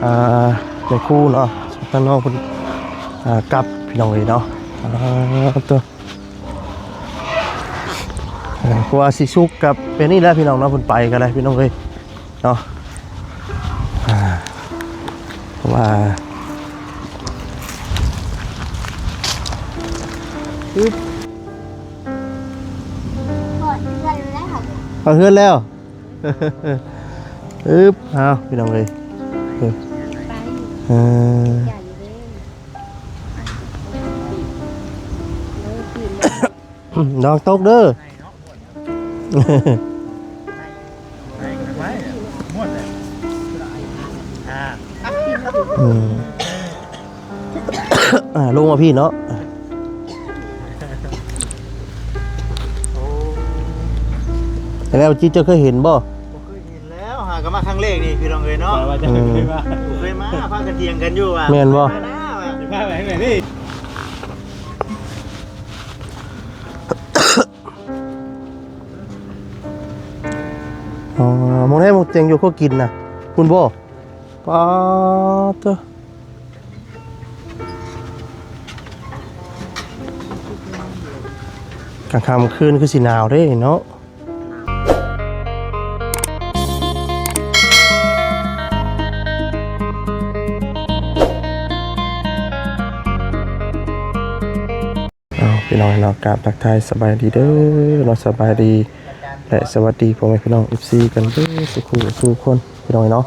ອ່າ ແມ່ຄູເນາະ ທາງນ້ອງເພິ່ນ ອ່າ ກັບ ພີ່ນ້ອງເອີຍເນາະ. ອ່າ ໂຕ ເພາະວ່າຊິສຸກກັບເປັນນີ້ແຫຼະ ພີ່ນ້ອງເນາະ ເພິ່ນໄປກໍໄດ້ ພີ່ນ້ອງເອີຍເນາະ. ອ່າ ເພາະວ່າ ອຶບ ຮອດເຮືອນແລ້ວ ຮອດເຮືອນແລ້ວ. ອຶບ ເອົາ ພີ່ນ້ອງເອີຍ ເອີ ລະວັງຕົກເດີ. ອືມ ອ່າ ລົງມາພີ້ເນາະ. ແລ້ວຈິດ ເຈົ້າເຄີຍເຫັນບໍ່? ບໍ່ເຄີຍເຫັນແລ້ວ ຫາກໍມາຄັ້ງແລກນີ້ ພີ່ນ້ອງເອີຍເນາະ. ວ່າຈະເຄີຍມາ ບໍ່ເຄີຍມາ ພາກັນຖຽງກັນຢູ່ວ່າ ແມ່ນບໍ່? ມານະວ່າ ຊິພາໄປທາງໃດເດ? ອໍ ໝ່ອງໃດໝ່ອງເຕັງຢູ່ຄົວກິນນະ ພຸ້ນບໍ່? ປາດເຕີ ກາງຄ່ຳກາງຄືນຄືຊິໜາວເດ້ເນາະ. ເອົາ ພີ່ນ້ອງເນາະ ກາບທັກທາຍສະບາຍດີເດີເນາະ ສະບາຍດີ ແລະ ສະຫວັດດີພໍ່ແມ່ພີ່ນ້ອງ ເອັຟຊີ ກັນເບິດສູ່ຄູ່ສູ່ຄົນ ພີ່ນ້ອງເນາະ.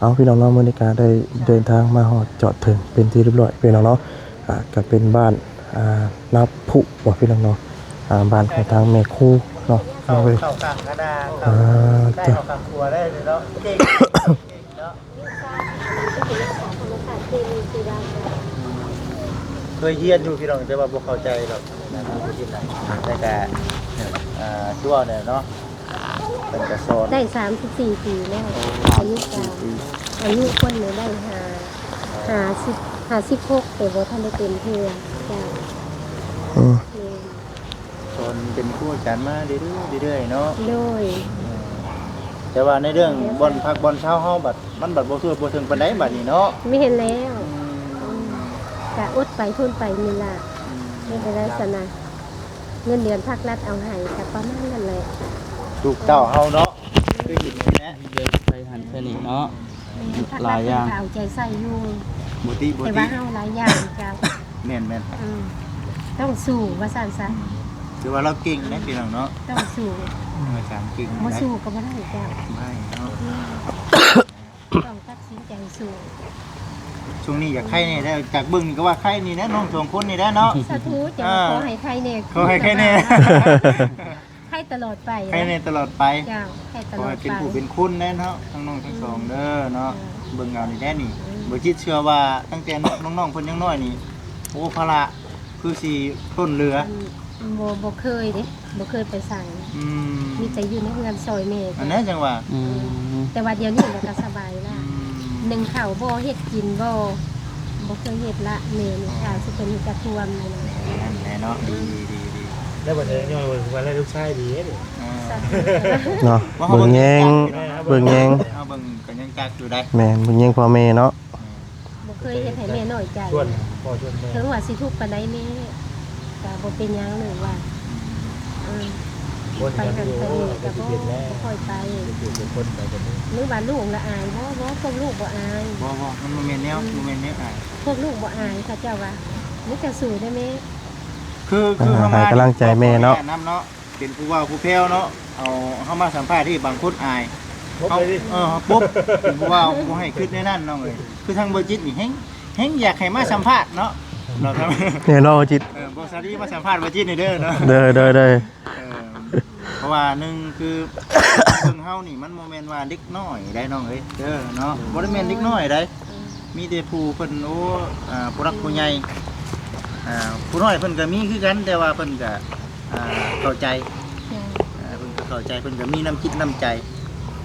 ເອົາ ພີ່ນ້ອງເນາະ ມື້ນີ້ກະໄດ້ເດີນທາງມາຮອດຈອດເຖິງເປັນທີ່ຮຽບຮ້ອຍ ພີ່ນ້ອງເນາະ. ອ່າ ກະເປັນບ້ານ ອ່າ ນາຜຸບໍ່ ພີ່ນ້ອງເນາະ ອ່າ ບ້ານຂອງທາງແມ່ຄູເນາະ. ເຂົ້າ ເຂົ້າກາງກະດາ ອ່າ ເຂົ້າໃຕ້ ເຂົ້າກາງຄົວໄດ້ເລີຍເນາະ ເກັ່ງ ເກັ່ງເນາະ. ເຄີຍຮຽນຢູ່ພີ່ນ້ອງ ແຕ່ວ່າບໍ່ເຂົ້າໃຈດອກ ແຕ່ກະ ອ່າ ຄືເວົ້າແຫຼະເນາະ ເພິ່ນກະສອນ ໄດ້ສາມສິບສີ່ປີແລ້ວ. ໂອ້ ອາຍຸກະ ສາມສິບສີ່ປີ ອາຍຸຄົນນີ້ໄດ້ຫ້າ ຫ້າສິບ ຫ້າສິບຫົກ ແຕ່ບໍ່ທັນໄດ້ເຕັມເທື່ອ. ເຈົ້າ ອືມ ແມ່ນ ສອນເປັນຄູອາຈານມາເລື້ອຍໆ ເລື້ອຍໆ ເນາະ. ໂດຍ ແຕ່ວ່າໃນເລື່ອງບ່ອນພັກບ່ອນເຊົາເຮົາບັດ ມັນບັດບໍ່ທົ່ວບໍ່ເຖິງປານໃດບັດນີ້ເນາະ. ແມ່ນແລ້ວ ອືມ ອືມ ກະອົດໄປທົນໄປນີ້ລະ. ອືມ ເຮັດໄດ້ຊັ້ນນະ ເງິນເດືອນພາກລັດເອົາໃຫ້ກະປະມານນັ້ນແຫຼະ. ລູກເຕົ້າເຮົາເນາະ ຄືເຫັນນີ້ແຫຼະ ເດີນໄປຫັ້ນໄປນີ້ເນາະ. ແມ່ນ ພາກລັດເພິ່ນກະເອົາໃຈໃສ່ຢູ່ ບໍ່ຕິບໍ່ຕິ ແຕ່ວ່າເຮົາຫຼາຍຢ່າງເຈົ້າ. ແມ່ນໆ ອືມ ຕ້ອງສູ້ວ່າຊັ້ນຊະ. ອືມ ຖືວ່າລາວເກັ່ງເດ້ພີ່ນ້ອງເນາະ ຕ້ອງສູ້. ອືມ ອາຈານເກັ່ງ ບໍ່ສູ້ກະບໍ່ໄດ້ເຈົ້າ ບໍ່ໄດ້ເນາະ. ແມ່ນ ຕ້ອງຕັດສິນໃຈສູ້. ຊ່ວງນີ້ຢາກໄຄແດ່ແລ້ວ ຈາກເບິ່ງນີ້ກະວ່າໄຄນີ້ແຫຼະ ນ້ອງສອງຄົນນີ້ແຫຼະເນາະ. ສາທຸ ເຈົ້າ ອ່າ ຂໍໃຫ້ໄຄແດ່ ຂໍໃຫ້ໄຄແດ່ ໄຄຕະຫຼອດໄປ ໄຄແດ່ຕະຫຼອດໄປ. ເຈົ້າ ໄຄຕະຫຼອດໄປ ຂໍໃຫ້ເປັນຜູ້ເປັນຄົນແດ່ເນາະ ທັງນ້ອງທັງສອງເດີເນາະ. ອືມ ເບິ່ງເອົານີ້ແດ່ນີ້ ເອີ ບໍ່ຈິດເຊື່ອວ່າຕັ້ງແຕ່ນ້ອງໆເພິ່ນຍັງນ້ອຍນີ້ ໂອ້ ພາລະຄືຊິລົ້ນເຫຼືອ. ອືມ ບໍ່ ບໍ່ເຄີຍເດ້ ບໍ່ເຄີຍໄປໃສ. ອືມ ມີແຕ່ຢູ່ໃນເຮືອນຊ່ອຍແມ່. ອັນນັ້ນຈັ່ງວ່າ ອືມ ແຕ່ວ່າດຽວນີ້ແລ້ວກະສະບາຍລະ. ອືມ ໜຶ້ງເຂົ້າບໍ່ ເຮັດກິນບໍ່ ບໍ່ເຄີຍເຮັດລະ. ແມ່ນີ້ ອໍ ຖ້າຊິເປັນກະຖ້ວມນີ້ນະ. ແມ່ນແຫຼະເນາະ ອືມ ດີໆໆ. ແລ້ວບັດນີ້ຍ້ອນວ່າໄດ້ລູກຊາຍດີເດ້. ເອີ ເນາະ ເບິ່ງແຍງ ເບິ່ງແຍງ ເຮົາເບິ່ງກະຍັງຈັກຢູ່ໄດ໋. ແມ່ນ ເບິ່ງແຍງພໍ່ແມ່ເນາະ. ແມ່ນ ບໍ່ເຄີຍເຮັດໃຫ້ແມ່ນ້ອຍໃຈ. ຊວນພໍ່ຊວນແມ່ ເຖິງວ່າຊິທຸກປານໃດແມ່ກະບໍ່ເປັນຫຍັງ ຫຼືວ່າ ອືມ ເອີ ໄປຫັ້ນໄປນີ້ກະບໍ່ ບໍ່ຄ່ອຍໄປ. ເປັນຜູ້ເປັນຄົນໄປກະມີ ຫຼືວ່າລູກລະອາຍບໍ່? ບໍ່ ພວກລູກບໍ່ອາຍ. ບໍ່ໆ ມັນບໍ່ແມ່ນແນວ ອືມ ບໍ່ແມ່ນແນວອາຍ. ພວກລູກບໍ່ອາຍ ເຂົາເຈົ້າວ່າ ມີແຕ່ສູ້ເດ້ແມ່. ຄື ຄືເຮົາມາໃຫ້ກຳລັງໃຈແມ່ເນາະ ນຳເນາະ ເປັນຜູ້ເວົ້າຜູ້ແຜ່ວເນາະ ເອົາເຮົາມາສຳພາດທີ່ບາງຄົນອາຍ. ເຮົາ ເອີ ເຮົາປົບ ເປັນຜູ້ເວົ້າ ບໍ່ໃຫ້ຄິດແນວນັ້ນນ້ອງເອີຍ. ຄືທາງບໍ່ຈິດນີ້ແຮງ ແຮງຢາກໃຫ້ມາສຳພາດເນາະ. ແນ່ນອນບໍ່ຈິດ. ເອີ ບໍ່ສາລີມາສຳພາດບໍ່ຈິດນີ້ເດີເນາະ. ເດີໆໆ. ເອີ ເພາະວ່າໜຶ່ງຄື ເບິ່ງເຮົານີ້ມັນບໍ່ແມ່ນວ່າເດັກນ້ອຍໄດ໋ນ້ອງເອີຍ ເດີເນາະ ບໍ່ໄດ້ແມ່ນເດັກນ້ອຍໃດ໋. ມີແຕ່ຜູ້ເພິ່ນ ໂອ້ ອ່າ ຜູ້ຫຼັກຜູ້ໃຫຍ່ ອ່າ ຜູ້ນ້ອຍເພິ່ນກະມີຄືກັນ ແຕ່ວ່າເພິ່ນກະ ອ່າ ເຂົ້າໃຈ ເພິ່ນກະເຂົ້າໃຈ ເພິ່ນກະມີນ້ຳຈິດນ້ຳໃຈ.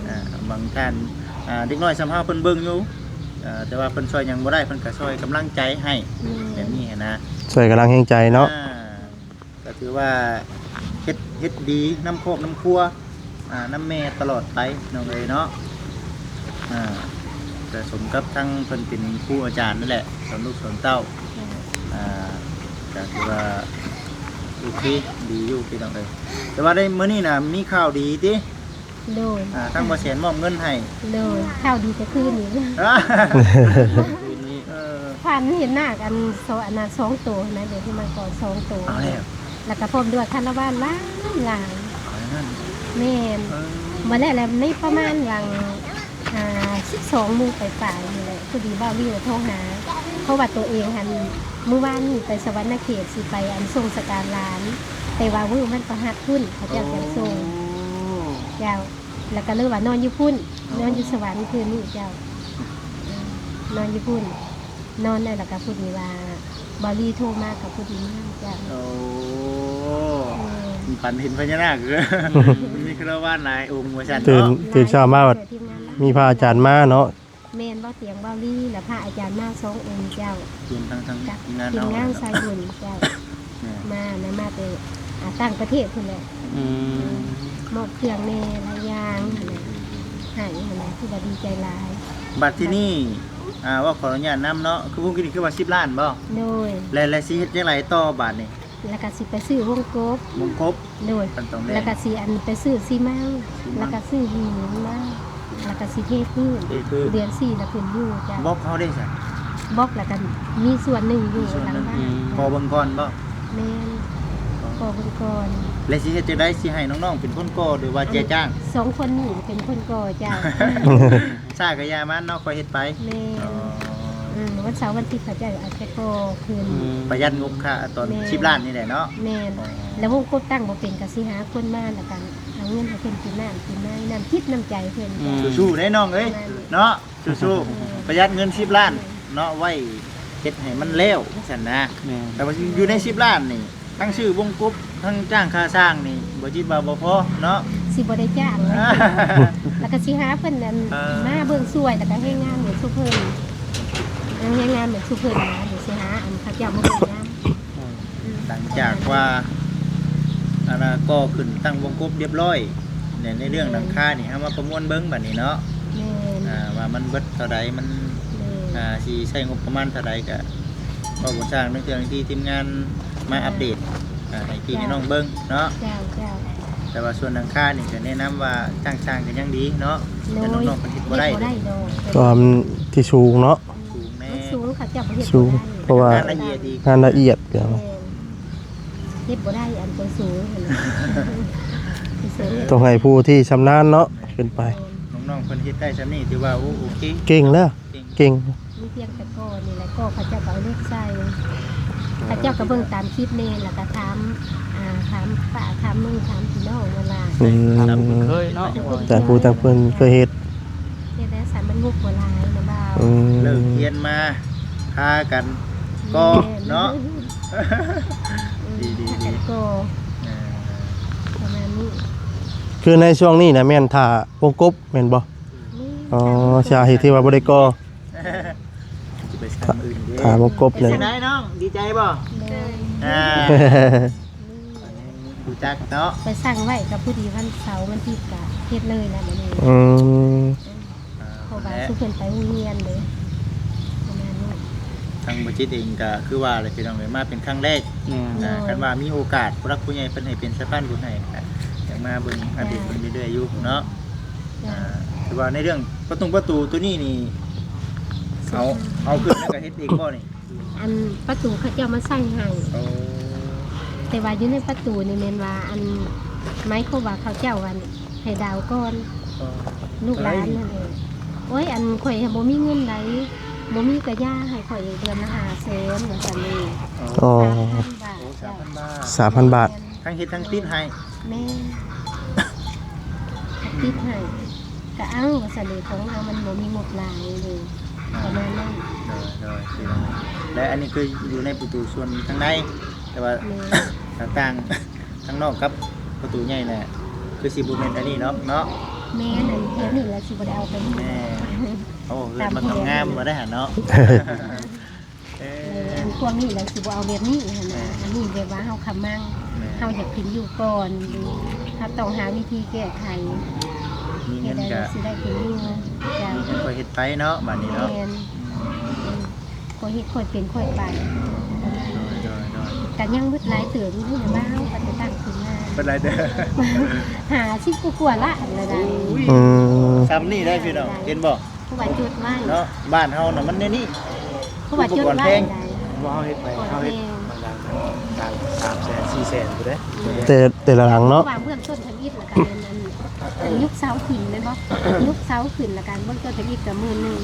ອ່າ ບາງທ່ານ ອ່າ ເດັກນ້ອຍສ່ຳເຮົາເພິ່ນເບິ່ງຢູ່ ເອີ ແຕ່ວ່າເພິ່ນຊ່ອຍຫຍັງບໍ່ໄດ້ ເພິ່ນກະຊ່ອຍກຳລັງໃຈໃຫ້ ແບບນີ້ຫັ້ນນະ ຊ່ອຍກຳລັງແຮງໃຈເນາະ. ອ່າ ກະຖືວ່າເຮັດ ເຮັດດີນຳຄອບນຳຄົວ ອ່າ ນຳແມ່ຕະຫຼອດໄປນ້ອງເອີຍເນາະ. ອ່າ ກະສົມກັບທັງເພິ່ນເປັນຄູອາຈານນັ້ນແຫຼະ ສອນລູກສອນເຕົ້າ. ອ່າ ກະຖືວ່າໂອເຄ ດີຢູ່ພີ່ນ້ອງເອີຍ. ແຕ່ວ່າໃນມື້ນີ້ນະ ມີຂ່າວດີຕິ? ໂດຍ ອ່າ ທາງບໍ່ແສນມອບເງິນໃຫ້. ໂດຍ ຂ່າວດີແຕ່ຄືນນີ້ ຄືນນີ້ ເອີ ຝັນເຫັນນາກອັນ ສ- ອັນນະ ສອງໂຕນະ ເດ ທີ່ມັງກອນສອງໂຕ ເອົາແລ້ວ ແລ້ວກະພ້ອມດ້ວຍຄາລະວານຫຼາຍໆ. ເອົາແລ້ວນັ້ນ ແມ່ນ ເອີ ບໍ່ແລ້ວ ແລ້ວໃນປະມານຫວ່າງ ອ່າ ສິບສອງໂມງປາຍໆນີ້ແຫຼະ ພໍດີບ່າວລິວໂທຫາ ເພາະວ່າໂຕເອງຫັ້ນ ມື້ວານນີ້ໄປສະຫວັນນະເຂດ ຊິໄປອັນສົ່ງສະການຫຼານ ແຕ່ວ່າມື້ວັນພະຫັດພຸ້ນ ເຂົາເຈົ້າຈະສົ່ງ. ໂອ້ ເຈົ້າ ແລ້ວກະເລີຍວ່ານອນຢູ່ພຸ້ນ ອໍ ນອນຢູ່ສະຫວັນຄືນນີ້ເຈົ້າ ນອນຢູ່ພຸ້ນ ນອນແລ້ວ ແລ້ວກະພໍດີວ່າບ່າວລີໂທມາ ກະພໍດີມາເຈົ້າ. ໂອ້ ແມ່ນ ຝັນເຫັນພະຍານາກ ອືມ ມີຄາລະວານຫຼາຍອົງວ່າຊັ້ນ ຕື່ນ ເນາະ ຕື່ນເຊົ້າມາບັດມີພະອາຈານມາເນາະ. ແມ່ນ ບ່າວຕຽງ ບ່າວລີ ແລະ ພະອາຈານມາສອງອົງເຈົ້າ ລວມທັງ ທັງທີມງານ ທີມງານເຮົາເນາະ ສາຍບຸນເຈົ້າ ແມ່ນ ມານະ ມາແຕ່ ອ່າ ຕ່າງປະເທດພຸ້ນແຫຼະ. ອືມ ມອບເຄື່ອງແດ່ຫຼາຍຢ່າງຫັ້ນແຫຼະ ໃຫ້ຫັ້ນແຫຼະ ຄືວ່າດີໃຈຫຼາຍ. ບັດທີນີ້ ອ່າ ເວົ້າຂໍອະນຸຍາດນຳເນາະ ຄືວົງກີ້ນີ້ຄືວ່າສິບລ້ານບໍ່? ໂດຍ ແລະ ແລະ ຊິເຮັດຈັ່ງໃດຕໍ່ບາດນີ້? ແລ້ວກະຊິໄປຊື້ວົງກົບ ວົງກົບ ໂດຍ ແລ້ວກະຊິອັນໄປຊື້ຊີມັງ ຊີມັງ ແລ້ວກະຊື້ຫີນມາ ແລ້ວກະຊິເທພື້ນ ເທພື້ນ ເດືອນສີ່ລະຂຶ້ນຢູ່ເຈົ້າ. ບລັອກເຮົາເດ້ຊະ? ບລັອກ ແລ້ວກະມີສ່ວນໜຶ່ງຢູ່ຫຼັງບ້ານ ມີສ່ວນໜຶ່ງ ອືມ ກໍເບິ່ງກ່ອນບໍ່? ແມ່ນ ກໍເບິ່ງກ່ອນ. ແລ້ວຊິເຮັດຈັ່ງໃດ ຊິໃຫ້ນ້ອງໆເປັນຄົນກໍ່ ຫຼືວ່າແຈຈ້າງ? ສອງຄົນນີ້ເປັນຄົນກໍ່ເຈົ້າ. ຊ້າກະຢ່າມັນເນາະ ຄ່ອຍເຮັດໄປ. ແມ່ນ ອໍ ອືມ ວັນເສົາວັນທິດເຂົາເຈົ້າອາດຈະກໍ່ຂຶ້ນ. ອືມ ປະຢັດງົບຄ່າຕອນ ແມ່ນ ສິບລ້ານນີ້ແຫຼະເນາະ. ແມ່ນ ອໍ ແລ້ວວົງກົບຕັ້ງບໍ່ເປັນ ກະຊິຫາຄົນມາ ແລ້ວກະເອົາເງິນໃຫ້ເພິ່ນກິນນ້ຳກິນໃນ ນ້ຳຈິດນ້ຳໃຈເພິ່ນ. ອືມ ສູ້ໆເດ້ນ້ອງເອີຍ ເນາະ ສູ້ໆ ປະຢັດເງິນສິບລ້ານເນາະ ໄວ້ເຮັດໃຫ້ມັນແລ້ວຈັ່ງຊັ້ນນະ. ແມ່ນ ແຕ່ວ່າຢູ່ໃນສິບລ້ານນີ້ ທັງຊື້ວົງກົບ ທັງຈ້າງຄ່າສ້າງນີ້ ບໍ່ຈິດວ່າບໍ່ພໍເນາະ? ຊິບໍ່ໄດ້ຈ້າງ ແລ້ວກະຊິຫາເພິ່ນອັນ ເອີ ມາເບິ່ງຊ່ວຍ ແລ້ວກະແຮງງານເໝືອນສູ່ເພິ່ນ ເອີ ແຮງງານເໝືອນສູ່ເພິ່ນນະ ຊິຫາອັນເຂົາເຈົ້າມາເບິ່ງນຳ. ອືມ ຫຼັງຈາກວ່າ ອັນນ່າ ກໍ່ຂຶ້ນຕັ້ງວົງກົບຮຽບຮ້ອຍ ໃນ ໃນເລື່ອງຫຼັງຄານີ້ ເຮົາມາປະມວນເບິ່ງບາດນີ້ເນາະ. ແມ່ນ ອ່າ ວ່າມັນເບິດເທົ່າໃດ ມັນ ແມ່ນ ອ່າ ຊິໃຊ້ງົບປະມານເທົ່າໃດ ກະ ເວົ້າບໍ່ຊ່າງ ໃນເທື່ອທີ່ທີມງານມາອັບເດດ ອ່າ ໃຫ້ພີ່ໃຫ້ນ້ອງເບິ່ງເນາະ. ເຈົ້າ ເຈົ້າ ແຕ່ວ່າສ່ວນຫຼັງຄານີ້ກະແນະນຳວ່າຈ້າງຊ່າງກະຍັງດີເນາະ. ໂດຍ ແຕ່ນ້ອງໆເພິ່ນເຮັດບໍ່ໄດ້ ເຮັດບໍ່ໄດ້ດອກ ເພາະວ່າມັນທີ່ສູງເນາະ. ສູງແນ່ ມັນສູງ ເຂົາເຈົ້າບໍ່ເຮັດ ສູງ ບໍ່ໄດ້ ເພາະວ່າງານລະອຽດອີກ ງານລະອຽດ. ແມ່ນ ເຮັດບໍ່ໄດ້ອັນຕົວສູງຫັ້ນນະ ຕ້ອງໃຫ້ຜູ້ທີ່ຊຳນານເນາະ ແມ່ນ ຂຶ້ນໄປ. ແມ່ນ ນ້ອງໆເພິ່ນເຮັດໄດ້ຊ່ຳນີ້ຖືວ່າ ໂອ້ ໂອເຄ ເກັ່ງແລ້ວ ເກັ່ງ ເກັ່ງ. ມີພຽງແຕ່ກໍ່ນີ້ແຫຼະ ກໍ່ເຂົາເຈົ້າກະເອົາເຫຼັກໃສ່ ເຂົາເຈົ້າກະເບິ່ງຕາມຄລິບແນ່ ແລ້ວກະຖາມ ອ່າ ຖາມປ້າ ຖາມລຸງ ຖາມພີ່ນ້ອງນັ້ນລະ. ອືມ ຕາມທີ່ເຄີຍເນາະ ຕາມຜູ້ຕາມເພິ່ນເຄີຍເຮັດ ເຮັດໄດ້ຊັ້ນ ມັນງົບບໍ່ຫຼາຍນະບ່າວ. ອືມ ເລີກຮຽນມາ ພາກັນກໍ່ເນາະ. ແມ່ນ ອືມ ດີໆໆ ພາກັນກໍ່ ເອີ ປະມານນີ້. ຄືໃນຊ່ວງນີ້ນະແມ່ນຖ້າວົງກົບແມ່ນບໍ່? ແມ່ນ ອໍ ສາເຫດທີ່ວ່າບໍ່ໄດ້ກໍ່ ຊິໄປສ້າງອື່ນເດ້ ຖາມວ່າກົບເລີຍ. ເປັນຈັ່ງໃດນ້ອງ ດີໃຈບໍ່? ໂດຍ ອ່າ ອືມ ຮູ້ຈັກເນາະ ໄປສັ່ງໄວ້ກະພໍດີວັນເສົາວັນທິດກະເຮັດເລີຍນະບາດນີ້. ອືມ ອ່າ ເພາະວ່າຊຸມເພິ່ນໄປໂຮງຮຽນເດ້ ປະມານນີ້. ທາງບໍ່ຈິດເອງກະຄືວ່າແຫຼະພີ່ນ້ອງເອີຍ ມາເປັນຄັ້ງແລກ. ແມ່ນ ອ່າ ໂດຍ ຄັນວ່າມີໂອກາດ ຜູ້ຫຼັກຜູ້ໃຫຍ່ເພິ່ນໃຫ້ເປັນສະພານບຸນໃຫ້ ກະຢາກມາເບິ່ງອັບເດດເບິ່ງເລື້ອຍໆຢູ່ເນາະ. ເຈົ້າ ອ່າ ຖືວ່າໃນເລື່ອງປະຕຸງປະຕູໂຕນີ້ນີ້ ເອົາ ເອົາຂຶ້ນແລ້ວກະເຮັດເອງບໍ່ນີ້? ອັນປະຕູເຂົາເຈົ້າມາໃສ່ໃຫ້. ໂອ້ ແຕ່ວ່າຢູ່ໃນປະຕູນີ້ແມ່ນວ່າ ອັນ ໝາຍຄວາມວ່າເຂົາເຈົ້າ ອັນ ໃຫ້ດາວກ່ອນ. ອໍ ລູກຫຼານນັ້ນເອງ. ໂອ້ຍ ອັນ ຂ້ອຍບໍ່ມີເງິນໃດ ບໍ່ມີກະຢ່າ ໃຫ້ຂ້ອຍເດືອນລະຫ້າແສນ ວ່າຊັ້ນເດ. ອໍ ສາມພັນບາດ. ໂອ້ ສາມພັນບາດ ສາມພັນບາດ ແມ່ນ ທັງເຮັດທັງຕິດໃຫ້. ແມ່ນ ຕິດໃຫ້ກະເອົາ ວ່າຊັ້ນເດ ຂອງເຮົາມັນບໍ່ມີງົບຫຼາຍເດ ປະມານນັ້ນ. ໂດຍ ໂດຍ ແລະ ອັນນີ້ຄືຢູ່ໃນປະຕູສ່ວນທາງໃນ ແຕ່ວ່າ ແມ່ນ ທາງຕ່າງ ທາງນອກກັບປະຕູໃຫຍ່ແຫຼະ ຄືຊິບໍ່ແມ່ນອັນນີ້ດອກເນາະ. ແມ່ນ ອັນແຖວນີ້ລະຊິບໍ່ໄດ້ເອົາໄປ. ແມ່ນ ໂອ້ ເຮືອນມັນງາມໆ ບໍ່ໄດ້ຫັ້ນເນາະ. ເອີ ອັນພວກນີ້ລະຊິບໍ່ເອົາແບບນີ້ຫັ້ນນະ. ແມ່ນ ອັນນີ້ແບບວ່າເຮົາຄຳມັງ ແມ່ນ ເຮົາຢາກກິນຢູ່ກ່ອນ ເຮົາຕ້ອງຫາວິທີແກ້ໄຂ. ມີເງິນກະ ເຮັດໄດ້ຊິໄດ້ກິນຢູ່. ເຈົ້າ ມີເງິນຄ່ອຍເຮັດໄປເນາະ ບາດນີ້ເນາະ. ແມ່ນ ອືມ ອືມ ຄ່ອຍເຮັດຄ່ອຍເປັນຄ່ອຍໄປ. ໂດຍ ໂດຍ ໂດຍ ກະຍັງເບິດຫຼາຍເຕີບຢູ່ເດ້ ວ່າເຮົາກໍຈະຕັ້ງຂຶ້ນມາ ເບິດຫຼາຍເຕີບ ຫ້າສິບກວ່າໆລະລະໄດ໋. ອືມ ສ່ຳນີ້ໄດ໋ພີ່ນ້ອງ ເຫັນບໍ່? ເພາະວ່າຈົດໄວ້ເນາະ ບ້ານເຮົານະມັນແນວນີ້ ເພາະວ່າຈົດໄວ້ໄດ໋. ບໍ່ ເຮົາເຮັດໄປ ເຮົາເຮັດ ສາມແສນ ສີ່ແສນພຸ້ນເດ້ ແຕ່ ແຕ່ລະຫຼັງເນາະ. ເພາະວ່າເບື້ອງຕົ້ນທຳອິດລະກະແມ່ນອັນ ອັນຍຸກເສົາຂຶ້ນແມ່ນບໍ່? ຍຸກເສົາຂຶ້ນລະກະເບື້ອງຕົ້ນທຳອິດກະໝື່ນໜຶ່ງ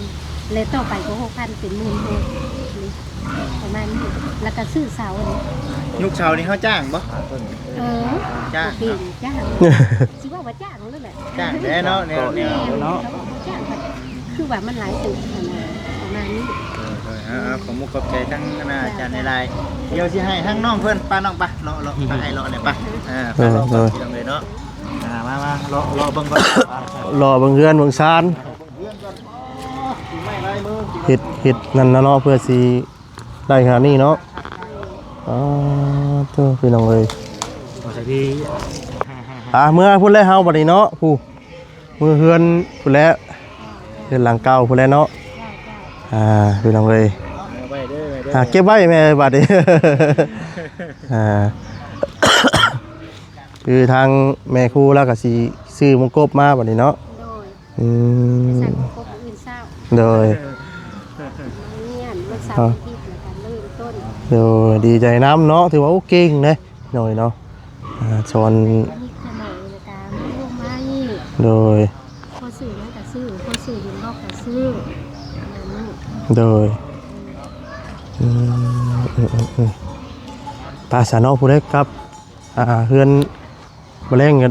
ແລະຕໍ່ໄປກໍຫົກພັນ ເປັນໝື່ນຫົກ ປະມານນີ້. ລະກະຊື້ເສົານີ້ ຍຸກເສົານີ້ເຮົາຈ້າງບໍ່? ເອີ ຈ້າງ ເປັນ ເນາະ ຈ້າງ ຊິເວົ້າວ່າຈ້າງ ຈັ່ງນັ້ນແຫຼະ ຈ້າງແຫຼະເນາະ ແນວ ແນວເນາະ ແມ່ນ ເຂົາວ່າບໍ່ຈ້າງ ຄືວ່າມັນຫຼາຍເຕີບຫັ້ນນະ ປະມານນີ້. ໂດຍ ໂດຍ ເອົາ ເອົາ ຂອບມຸກຂອບໃຈທັງອາຈານຫຼາຍໆ. ດຽວຊິໃຫ້ທັງນ້ອງເພິ່ນ ປະນ້ອງປະ ເລາະ ເລາະ ປະ ໃຫ້ເລາະແດ່ປະ ເອີ ປະເລາະກ່ອນ ພີ່ນ້ອງເອີຍເນາະ. ອ່າ ມາ ມາ ເລາະ ເລາະເບິ່ງກ່ອນ ເລາະເບິ່ງເຮືອນເບິ່ງຊານ ເຮັດ ເຮັດນັ້ນນະເນາະ ເພື່ອຊິ ໄດ້ຂະໜາດນີ້ເນາະ. ອໍ ໂທ້ ພີ່ນ້ອງເອີຍ ອ່າ ເມືອພຸ້ນແລ້ວເຮົາບັດນີ້ເນາະ ຜູ້ ເມືອເຮືອນພຸ້ນແລ້ວ ເຮືອນຫຼັງເກົ່າພຸ້ນແລ້ວເນາະ. ອ່າ ພີ່ນ້ອງເອີຍ ອ່າ ເກັບໄວ້ແມ່ບັດນີ້ ອ່າ ຄືທາງແມ່ຄູລາວກໍຊິຊື້ມົງກົບມາບັດນີ້ເນາະ. ໂດຍ ອືມ ໃສ່ມົງກົບມື້ອື່ນເຊົ້າ ໂດຍ ມາຮຽນວັນເສົາ ອາ ອາທິດ ແລ້ວກໍເລີ່ມຕົ້ນ ໂດຍ ດີໃຈນຳເນາະ ຖືວ່າ ໂອ້ ເກັ່ງເດ້ນ້ອຍເນາະ ອາ ສອນ ມີຂະໜາດ ແລ້ວກໍມີລູກໄມ້ ໂດຍ ພໍຊື້ຫຍັງກໍຊື້ ພໍຊື້ເຫັນບອກກໍຊື້ ໂດຍ ອືມ ອືມ ອືມ ອືມ ໄປຊະເນາະ ຜູ້ໃດກັບ ອ່າ ເຮືອນ ມະແລງ ອ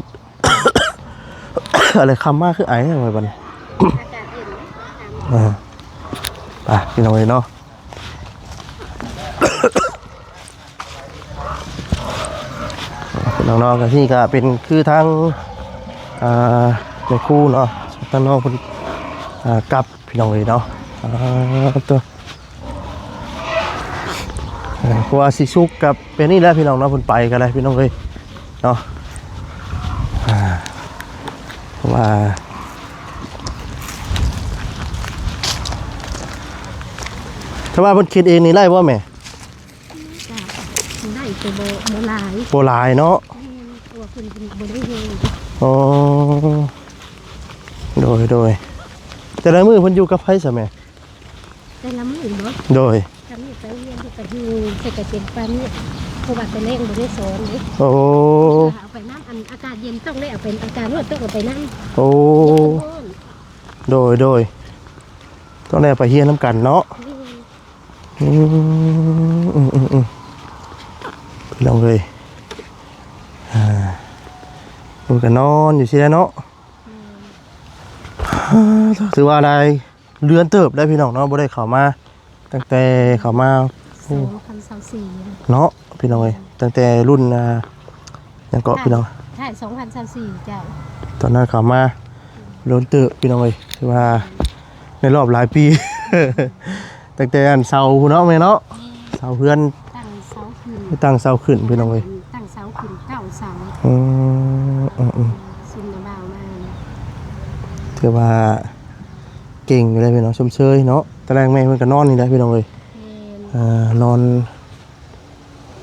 າໄລຄຳມາຄືໄອແທ້ບັດນີ້ ອາກາດເຢັນ ອ່າ ໄປພີ່ນ້ອງເອີຍເນາະ ພີ່ນ້ອງເນາະ. ກໍທີ່ກໍເປັນຄືທາງ ອ່າ ແມ່ຄູເນາະ ທາງນ້ອງເພິ່ນ ອ່າ ກັບ ພີ່ນ້ອງເອີຍເນາະ ອ່າ ຕົວ ເອີ ກວ່າຊິສຸກກັບເປັນນີ້ແຫຼະພີ່ນ້ອງເນາະ ເພິ່ນໄປກໍໄດ້ພີ່ນ້ອງເອີຍເນາະ ອ່າ ເພາະວ່າ ຖ້າວ່າເພິ່ນຄິດເອງນີ້ໄດ້ບໍ່ແມ່? ໄດ້ແຕ່ບໍ່ ບໍ່ຫຼາຍ ບໍ່ຫຼາຍເນາະ ແມ່ນ ເພາະວ່າເພິ່ນ ເພິ່ນບໍ່ໄດ້ແຮງ ອໍ ໂດຍ ໂດຍ ແຕ່ລະມື້ເພິ່ນຢູ່ກັບໃຜຊະແມ່? ແຕ່ລະມື້ບໍ? ໂດຍ ຄັນນີ້ໄປໂຮງຮຽນເພິ່ນກໍຢູ່ ເພິ່ນກໍເປັນປານນີ້ ເພາະວ່າແຕ່ແລງບໍ່ໄດ້ສອນເດ້ ໂອ້ ເອົາໄປນຳ ອັນອາກາດເຢັນຕ້ອງໄດ້ເອົາໄປ ອາກາດຮ້ອນຕ້ອງເອົາໄປນຳ ໂອ້ ໂດຍ ໂດຍ ຕ້ອງໄດ້ເອົາໄປຮຽນນຳກັນເນາະ ແມ່ນ ອືມ ອືມ ອືມ ອືມ ພີ່ນ້ອງເອີຍ ອ່າ ເພິ່ນກໍນອນຢູ່ຊີ້ແຫຼະເນາະ ແມ່ນ ອ່າ ຖືວ່າໄດ້ ເດືອນເຕີບໄດ້ພີ່ນ້ອງເນາະ ບໍ່ໄດ້ເຂົ້າມາ ຕັ້ງແຕ່ເຂົ້າມາ ໂອ້ ສອງພັນຊາວສີ່ ເນາະ ພີ່ນ້ອງເອີຍ ຕັ້ງແຕ່ລຸ້ນ ອ່າ ຫຍັງເກາະ ທ້າຍ ພີ່ນ້ອງ ທ້າຍສອງພັນຊາວສີ່ ເຈົ້າ ຕອນນັ້ນເຂົ້າມາ ໂດນເຕີບ ພີ່ນ້ອງເອີຍ ຖືວ່າໃນລອບຫຼາຍປີ ຕັ້ງແຕ່ອັນເສົາພຸ້ນເນາະແມ່ເນາະ ແມ່ນ ເສົາເຮືອນ ຕັ້ງເສົາຂຶ້ນ ຕັ້ງເສົາຂຶ້ນ ພີ່ນ້ອງເອີຍ ຕັ້ງເສົາຂຶ້ນເກົ້າເສົາ ອືມ ອືມ ອືມ ຊຸມນະບ່າວມາ ຖືວ່າ ເກັ່ງຢູ່ເດ້ພີ່ນ້ອງ ຊົມເຊີຍເນາະ ຕອນແລກແມ່ເພິ່ນກໍນອນນີ້ແຫຼະພີ່ນ້ອງເອີຍ ແມ່ນ ອ່າ ນອນ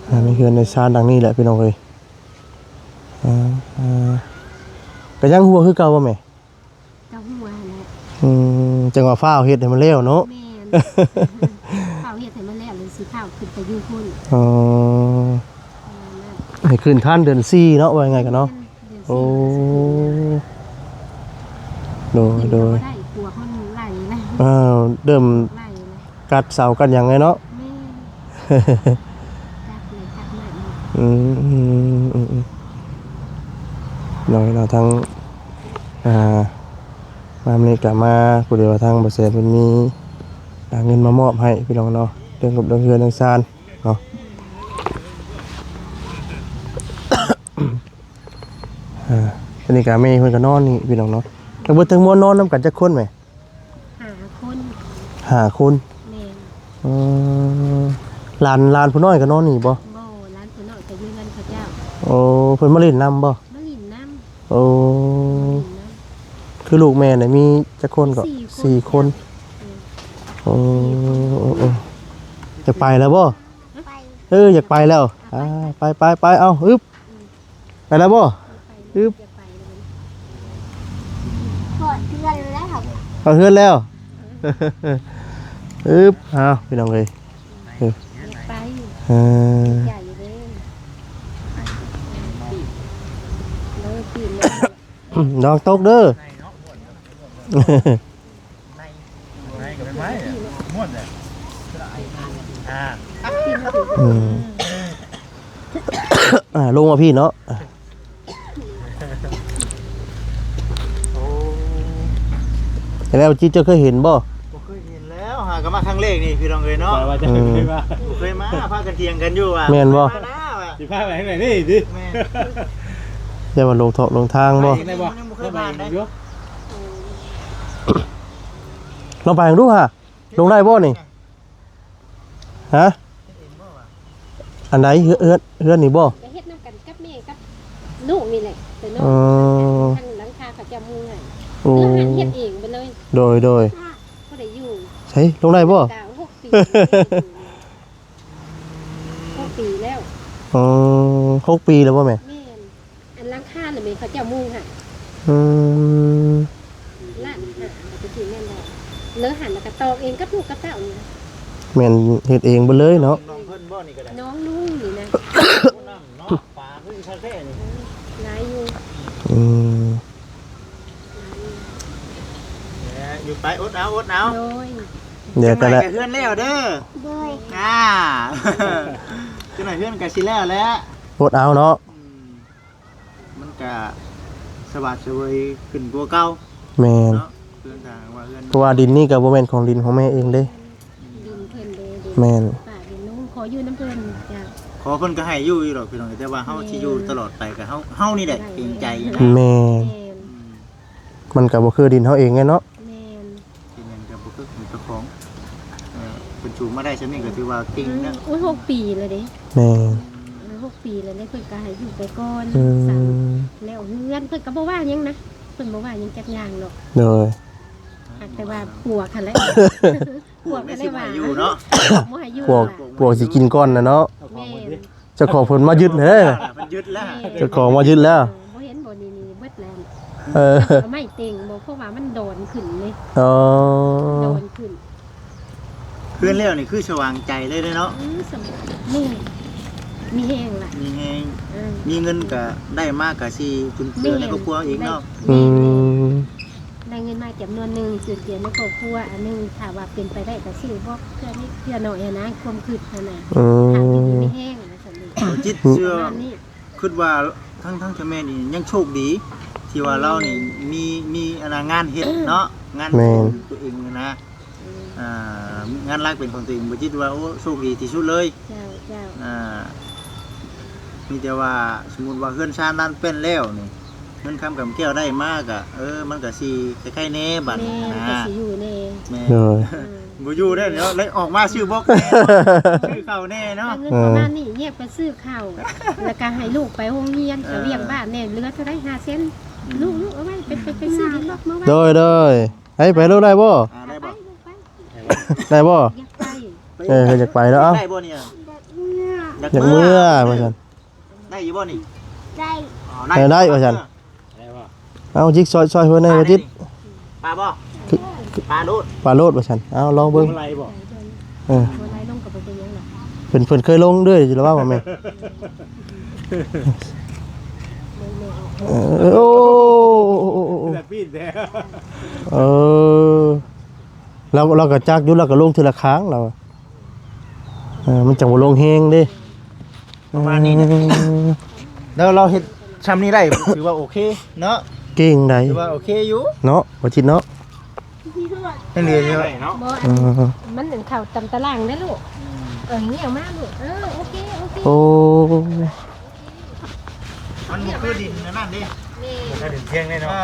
ອ່າ ໃນເຮືອນໃນຊານຫຼັງນີ້ແຫຼະພີ່ນ້ອງເອີຍ ອ່າ ອ່າ ກໍຍັງຮົ່ວຄືເກົ່າບໍ່ແມ່? ກໍຮົ່ວຫັ້ນແຫຼະ ອືມ ຈັ່ງວ່າຟ້າວເຮັດໃຫ້ມັນແລ້ວເນາະ ແມ່ນ ຟ້າວເຮັດໃຫ້ມັນແລ້ວ ຫຼືຊິຟ້າວຂຶ້ນໄປຢູ່ພຸ້ນ ອໍ ແມ່ນ ໃຫ້ຂຶ້ນທັນເດືອນສີ່ເນາະ ວ່າງ່າຍໆກໍເນາະ ແມ່ນ ໂອ້ ໂດຍ ໂດຍ ປວກມັນໄຫຼແລ້ວ ເອີ ເລີ່ມກັດເສົາກັດຫຍັງແລ້ວເນາະ ແມ່ນ ກັດເລີຍກັດໃໝ່ ອືມ ອືມ ອືມ ໂດຍເນາະ ທາງ ອ່າ ມາມື້ນີ້ກໍມາ ພໍດີວ່າທາງບໍ່ແສນເພິ່ນມີ ອ່າ ເງິນມາມອບໃຫ້ພີ່ນ້ອງເນາະ ເລື່ອງກັບເລື່ອງເຮືອນເລື່ອງຊານ ເນາະ ອ່າ ອັນນີ້ກໍແມ່ເພິ່ນກໍນອນນີ້ພີ່ນ້ອງເນາະ ທັງເບິດທັງມວນນອນນຳກັນຈັກຄົນແມ່? ຫ້າຄົນ ຫ້າຄົນ ແມ່ນ ອືມ ຫຼານ ຫຼານຜູ້ນ້ອຍກໍນອນນີ້ບໍ່? ບໍ່ ຫຼານຜູ້ນ້ອຍກໍຢູ່ເຮືອນເຂົາເຈົ້າ ໂອ້ ເພິ່ນມາຫຼິ້ນນຳບໍ່? ມາຫຼິ້ນນຳ ໂອ້ ມາຫຼິ້ນນຳ ຄື ຄືລູກແມ່ນີ້ມີຈັກຄົນກໍ? ສີ່ຄົນ ສີ່ຄົນ. ອືມ ໂອ້ ໂອ້ ໂອ້ ຈະໄປແລ້ວບໍ່? ໄປ ເອີ ຢາກໄປແລ້ວ. ອ່າ ໄປ ໄປ ໄປ ເອົາ ອຶບ ອືມ ໄປແລ້ວບໍ່? ອຶບ ຮອດເຮືອນແລ້ວ ຮອດເຮືອນແລ້ວ. ອືມ ອຶບ ເອົາ ພີ່ນ້ອງເອີຍ ເອີ ໄປ ເອີ ໃຫຍ່ເດ້ ເດີ ປີນ ລະວັງຕົກເດີ ໃນ ໃນກໍເປັນໄມ້ມ່ວນແຫຼະ ອ່າ ອືມ ອ່າ ລົງມາພີ້ເນາະ ໂອ້ ແລ້ວຈິດເຈົ້າເຄີຍເຫັນບໍ່? ບໍ່ເຄີຍເຫັນແລ້ວ ຫາກໍມາຄັ້ງແລກນີ້ພີ່ນ້ອງເອີຍເນາະ ວ່າຈະເຄີຍມາ ອືມ ບໍ່ເຄີຍມາ ພາກັນຖຽງກັນຢູ່ວ່າ ແມ່ນບໍ່? ມານາວ່າ ຊິພາໄປທາງໃດນີ້ຕິ ແມ່ນ ແຕ່ວ່າລົງເທາະລົງທາງບໍ່? ໄປໄດ້ບໍ່? ຍັງບໍ່ເຄີຍຜ່ານເດ້ ລອງໄປເບິ່ງດູຫາ ລົງໄດ້ບໍ່ນີ້? ຮະ? ອັນໃດ? ເຮືອນ ເຮືອນ ເຮືອນນີ້ບໍ່? ກໍເຮັດນຳກັນກັບແມ່ກັບລູກນີ້ແຫຼະ ແຕ່ນ້ອງ ອໍ ທາງຫຼັງຄາເຂົາເຈົ້າມຸງໃຫ້ ໂອ້ ເຮືອນຫັ້ນເຮັດເອງເບິດເລີຍ ໂດຍ ໂດຍ ພໍໄດ້ຢູ່ ໃສ ລົງໄດ້ບໍ່? ກະຫົກປີ ຫົກປີແລ້ວ ອໍ ຫົກປີແລ້ວບໍ່ແມ່? ແມ່ນ ອັນຫຼັງຄາລະແມ່ນເຂົາເຈົ້າມຸງໃຫ້ ອືມ ລ້ານຫ້າ ແລ້ວກໍຊິແມ່ນບໍ່ ເລີຫັ້ນລະກະຕອກເອງກັບລູກກັບເຕົ້ານີ້ ແມ່ນເຮັດເອງເບິດເລີຍເນາະ ນ້ອງເພິ່ນບໍ່ນີ້ກໍໄດ້ ນ້ອງລຸງນີ້ນະ ນ້ຳເນາະ ປາຄືຄັກແທ້ນີ້ ເອີ ຫຼາຍຢູ່ ອືມ ຫຼາຍຢູ່ ແຫຼະ ຢູ່ໄປ ອົດເອົາ ອົດເອົາ ໂດຍ ດຽວກໍແຫຼະ ເຮືອນແລ້ວເດີ ໂດຍ ອ່າ ຈັກໜ້ອຍເຮືອນກໍຊິແລ້ວແຫຼະ ອົດເອົາເນາະ ອືມ ມັນກະສະຫວາດສະເຫວີຍຂຶ້ນກວ່າເກົ່າ ແມ່ນ ເນາະ ເພື່ອນທາງວ່າເຮືອນ ເພາະວ່າດິນນີ້ກະບໍ່ແມ່ນຂອງດິນຂອງແມ່ເອງເດ້ ດິນເພິ່ນເດ້ ແມ່ນ ປ່າດິນລຸງ ຂໍຢູ່ນຳເພິ່ນ ເຈົ້າ ຂໍເພິ່ນກະໃຫ້ຢູ່ຢູ່ດອກພີ່ນ້ອງ ແຕ່ວ່າເຮົາ ແມ່ນ ຊິຢູ່ຕະຫຼອດໄປກະເຮົາ ເຮົານີ້ແຫຼະ ບໍ່ໄດ້ ເກງໃຈນະ ແມ່ນ ແມ່ນ ອືມ ມັນກະບໍ່ຄືດິນເຮົາເອງເດ້ເນາະ ແມ່ນ ເປັນຫຍັງກໍບໍ່ຄືເປັນເຈົ້າຂອງ ເອີ ເພິ່ນຊູມາໄດ້ຊ່ຳນີ້ກໍຖືວ່າເກັ່ງແລ້ວ ອືມ ໂອ້ຍ ຫົກປີແລ້ວເດ້ ແມ່ນ ເອີ ຫົກປີແລ້ວເດ້ ເພິ່ນກໍໃຫ້ຢູ່ໄປກ່ອນ ອືມ ແລ້ວເຮືອນ ເພິ່ນກໍບໍ່ວ່າຫຍັງນະ ເພິ່ນບໍ່ວ່າຫຍັງຈັກຢ່າງດອກ ໂດຍ ຫາກແຕ່ວ່າພວກຫັ້ນແຫຼະ ພວກຫັ້ນແຫຼະວ່າ ພວກແມ່ນຊິບໍ່ໃຫ້ຢູ່ເນາະ ບໍ່ໃຫ້ຢູ່ ພວກ ພວກຊິກິນກ່ອນນະເນາະ ແມ່ນ ເຈົ້າຂອງເພິ່ນມາຍຶດເດ້ ເພິ່ນຍຶດແລ້ວ ເຈົ້າຂອງມາຍຶດແລ້ວ ບໍ່ເຫັນບໍ່ ນີ້ໆ ເບິດແລ້ວ ເອີ ເອົາໄມ້ເຕັງບໍ່ ເພາະວ່າມັນດອນຂຶ້ນເດ້ ອໍ ດອນຂຶ້ນ ເຮືອນແລ້ວນີ້ຄືສະຫວ່າງໃຈເລີຍເນາະ ອືມ ສະບາຍ ແມ່ນ ມີແຮງລະ ມີແຮງ ເອີ ມີເງິນກະໄດ້ມາກະຊິຈຸນເຈືອໃນຄອບຄົວເອງເນາະ ແມ່ນ ອືມ ໄດ້ເງິນມາຈຳນວນໜຶ່ງ ຈຸນເຈືອໃນຄອບຄົວອັນໜຶ່ງ ຖ້າວ່າເປັນໄປໄດ້ກະຊື້ບໍ່ ເທື່ອນິດເທື່ອໜ້ອຍຫັ້ນນະ ຄວາມຄິດຫັ້ນນະ ອືມ ຖ້າມີດີມີແຮງ ບໍ່ຈິດເຊື່ອ ປະມານນີ້ ຄິດວ່າທັງ ທັງເຈົ້າແມ່ນີ້ຍັງໂຊກດີ ທີ່ວ່າ ອືມ ລາວນີ້ມີ ມີອັນນາງານເຮັດເນາະ ງານ ແມ່ນ ຂອງຕົວເອງນະ ອືມ ອ່າ ງານຫຼັກເປັນຂອງຕົວເອງ ບໍ່ຈິດວ່າ ໂອ້ ໂຊກດີທີ່ສຸດເລີຍ ເຈົ້າ ເຈົ້າ ອ່າ ມີແຕ່ວ່າສົມມຸດວ່າເຮືອນຊານລານແປ້ນແລ້ວນີ້ ເງິນຄຳກຳແກ້ວໄດ້ມາກະ ເອີ ມັນກະຊິໄຄໆແດ່ບາດນີ້ນະ ແມ່ນ ກະຊິຢູ່ແດ່ ແມ່ນ ໂດຍ ອືມ ບໍ່ຢູ່ແລ້ວເນາະ ເລີຍອອກມາຊື້ບົກແດ່ ຊື້ເຂົ້າແດ່ເນາະ ເງິນປະມານນີ້ແຍກໄປຊື້ເຂົ້າ ແລ້ວກໍໃຫ້ລູກໄປໂຮງຮຽນ ເອີ ກໍລ້ຽງບ້ານແດ່ ເຫຼືອເທົ່າໃດ ຫ້າແສນ ອືມ ລູກໆ ເອົາໄວ້ ໄປ ໄປ ໄປຊື້ດິນມາໄວ້ ໂດຍ ໂດຍ ໄດ້ ໄປລູກ ໄດ້ບໍ່? ອ່າ ໄດ້ບໍ່? ໄປລູກໄປ ໄດ້ບໍ່? ຢາກໄປ ເອີ ຢາກໄປແລ້ວ ເອົ້າ ໄດ້ບໍ່ນີ້? ຢາກເມືອ ຢາກເມືອວ່າຊັ້ນ ໄດ້ຢູ່ບໍ່ນີ້? ໄດ້ ອໍ ໄດ້ ໄດ້ວ່າຊັ້ນ ໄດ້ບໍ່? ເອົາ ຈິກ ຊ່ອຍ ຊ່ອຍເພິ່ນແດ່ ວ່າຈິກ ປາບໍ່? ປາໂລດ ປາໂລດວ່າຊັ້ນ ເອົາ ລອງເບິ່ງ ບໍ່ໄລ່ບໍ່? ເອີ ບໍ່ໄລ່ລົງກໍບໍ່ເປັນຫຍັງດອກ ເພິ່ນ ເພິ່ນເຄີຍລົງເດີ້ ລະວ່າບໍ່ແມ່ນ ເອີ ໂອ້ ແບບປີນແທ້ ເອີ ລາວ ລາວກໍຈັກຢູ່ ລາວກໍລົງເທື່ອລະຂ້າງລາວ ເອີ ມັນຈັ່ງບໍ່ລົງແຮງເດ້ ປະມານນີ້ນະ ອືມ ແລ້ວລາວເຮັດຊ່ຳນີ້ໄດ້ ຖືວ່າໂອເຄເນາະ ເກັ່ງໃດ ຖືວ່າໂອເຄຢູ່ເນາະ ບໍ່ຈິດເນາະ ຍັງເຫຼືອຢູ່ເນາະ ບໍ່ ອືມ ມັນເຂົ້າຕາມຕາລາງເດ້ລູກ ອືມ ເອີ ເຫງຍມາລູກ ເອີ ໂອເຄ ໂອເຄ ໂອ້ ມັນບໍ່ຄືດິນອັນນັ້ນເດ້ ແມ່ນ ບໍ່ຄືດິນພຽງເດ້ເນາະ ເອີ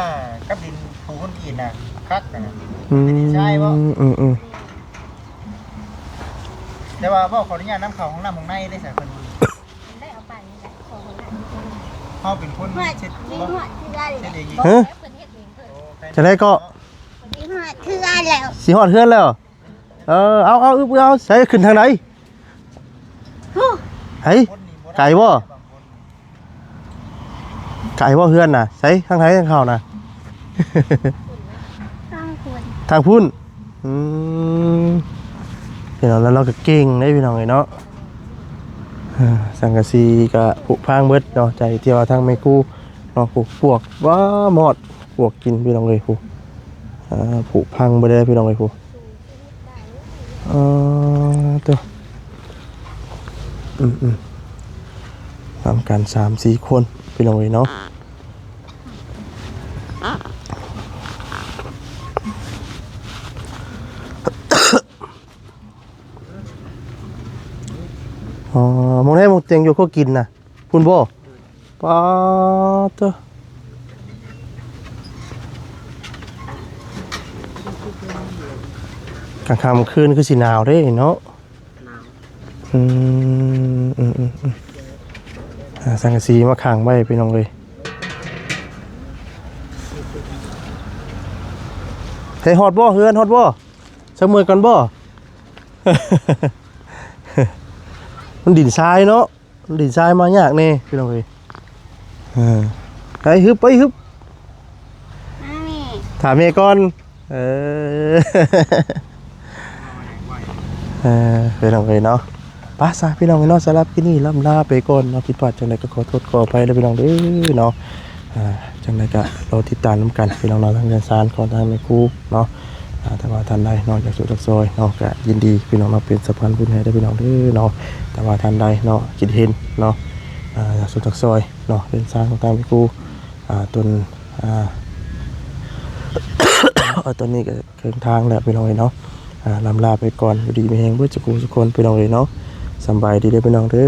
ກັບດິນປູຄອນກຣີດນະ ຄັກນະ ອືມ ເປັນດິນຊາຍບໍ່? ອືມ ອືມ ແຕ່ວ່າເວົ້າຂໍອະນຸຍາດນຳເຂົ້າຫ້ອງນ້ຳຫ້ອງໃນເດ້ຊະ ເພິ່ນ ໄດ້ເອົາໄປນີ້ແຫຼະ ຂໍຫ້ອງນ້ຳ ເຮົາເປັນຄົນເຮັດ ເຮັດເອງ ເຮັດເອງ ຮະ? ເພິ່ນເຮັດເອງເພິ່ນ ໂອ້ ໃຜ ຈັ່ງໃດເກາະ? ຊິຮອດເຮືອນແລ້ວ ຊິຮອດເຮືອນແລ້ວ. ເອີ ເອົາ ເອົາ ອຶບ ເອົາ ໃສ ຂຶ້ນທາງໃດ? ຫູ ໃສ ໄກບໍ່? ໄກບໍ່ເຮືອນນະ? ໃສ ທາງໃດທາງເຂົ້ານະ? ທາງພຸ້ນ ທາງພຸ້ນ. ອືມ ພີ່ນ້ອງ ແລ້ວເຮົາກໍເກັ່ງເດ້ພີ່ນ້ອງເອີຍເນາະ. ເອີ ສັງກະສີກໍຜຸພັງເບິດເນາະ ໃຈທີ່ວ່າທາງແມ່ຄູເນາະ ຜຸປວກ ວ້າ ມອດ ປວກກິນພີ່ນ້ອງເອີຍ ຜຸ ອ່າ ຜຸພັງເບິດເດ້ພີ່ນ້ອງເອີຍ ຜຸ. ເອີ ໂຕ ອືມໆ ນຳກັນສາມສີ່ຄົນພີ່ນ້ອງເອີຍເນາະ. ອໍ ໝ່ອງໃດໝ່ອງຕຽງຢູ່ ເຂົາກິນນະ ພຸ້ນບໍ່? ປາດເຕີ ກາງຄ່ຳກາງຄືນຄືຊິໜາວເດ້ເນາະ. ໜາວ ອືມ ອືມ ອືມ ອືມ ອ່າ ສັງກະສີມາຂັງໄວ້ພີ່ນ້ອງເອີຍ. ເຮັດຮອດບໍ່ ເຮືອນຮອດບໍ່? ສັກເມືອກ່ອນບໍ່? ມັນດິນຊາຍເນາະ ດິນຊາຍມາຍາກແດ່ພີ່ນ້ອງເອີຍ. ເອີ ໄປ ຮຶບ ໄປ ຮຶບ ຖາມແມ່ກ່ອນ. ເອີ ເອີ ພີ່ນ້ອງເອີຍເນາະ. ໄປຊະພີ່ນ້ອງເອີຍເນາະ ສຳລັບຄລິບນີ້ລ່ຳລາໄປກ່ອນເນາະ. ຜິດພາດຈັ່ງໃດກໍຂໍໂທດຂໍອະໄພເດີພີ່ນ້ອງເດີເນາະ. ອ່າ ຈັ່ງໃດກໍລໍຕິດຕາມນຳກັນພີ່ນ້ອງເນາະ ທາງເຮືອນຊານຂອງທາງແມ່ຄູເນາະ. ອ່າ ຖ້າວ່າທ່ານໃດເນາະ ຢາກຊ່ວຍຈັກຊ່ອຍເນາະ ກໍຍິນດີພີ່ນ້ອງເນາະ ເປັນສະພານບຸນໃຫ້ເດີພີ່ນ້ອງເດີເນາະ. ຖ້າວ່າທ່ານໃດເນາະ ຄິດເຫັນເນາະ ອ່າ ຢາກຊ່ວຍຈັກຊ່ອຍເນາະ ເຮືອນຊານຂອງທາງແມ່ຄູ ອ່າ ຕົນ ອ່າ ເອົາ ຕົນນີ້ກໍເຄິ່ງທາງແລ້ວພີ່ນ້ອງເອີຍເນາະ. ອ່າ ລ່ຳລາໄປກ່ອນ ຢູ່ດີມີແຮງເບິດສູ່ຜູ້ສູ່ຄົນພີ່ນ້ອງເອີຍເນາະ. ສຳບາຍດີເດີພີ່ນ້ອງເດີ.